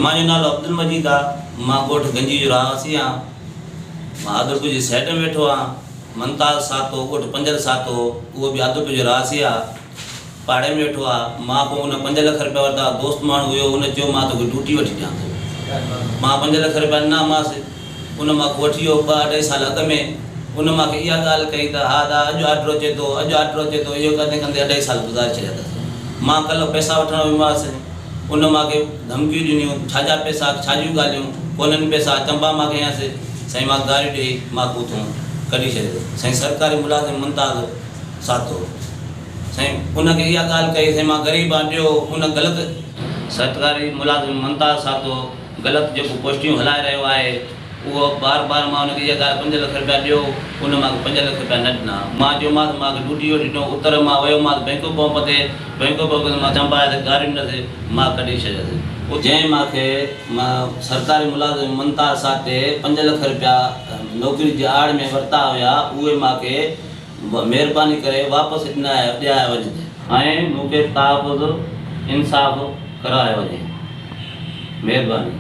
مانجو نالو عبدالمجيد آ، مان ڳوٺ گنجي جو رهواسي آهيان. مان عادلپور جي سيٽ ۾ ويٺو آهيان. ممتاز ساتو ڳوٺ پنجل ساتو اهو به عادلپور جو رهواسي آ، پاڙي ۾ ويٺو آ. مان کان ان 5 لک رپيا ورتا. دوست ماڻهو هيو، ان چيو مان توکي ڊيوٽي وٺي ڏيان ٿو. مان 5 لک رپيا ڏنامانس. ان مان کان وٺي ويو ٻه اڍائي سال اڳ ۾. ان مان کي اها ڳالهه ڪئي ته ها دا اڄ آرڊر اچي ٿو، اڄ آرڊر اچي ٿو. اهو ڪندي ڪندي اڍائي سال گذاري ڇڏيا اٿس. مان ڪلهه پئسا وٺڻ ويومانس. ان مان کي ڌمڪيون ڏنيون، ڇا جا پئسا، ڇا جون ڳالهيون، ڪونهن پئسا، چنبا مان کي هنيس، سائين مان گاريون ڏيئي مان کي اتون ڪڍي ڇڏيس. سائين سرڪاري ملازم ممتاز ساتو سائين ان کي اها ڳالهه ڪئي، سائين مان غريب آهيان ڏيو، ان غلط. سرڪاري ملازم ممتاز ساتو غلط جيڪو پوسٽيون هلائي رهيو آهي، اهو بار بار مان ان کي اها ڳالهه 5 لک رپيا ڏيو، ان مان کي 5 لک رپيا نه ڏنا. مان چيومانس مان کي ڊيوٽي جو ڏنو، اتر مان ويومانس بئنڪ پمپ تي، بئنڪ پمپ تي مان چنبايس، گاريون ڏنس، مان ڪڍي ڇڏيس. جنهن مان کي مان سرڪاري ملازم ممتاز ساٿي 5 لک رپيا نوڪري جي آڙ ۾ ورتا هيا، اهي مان کي مهرباني ڪري واپس ڏياريا وڃن. ۽ مون کي تحفظ انصاف ڪرايو وڃي. مهرباني.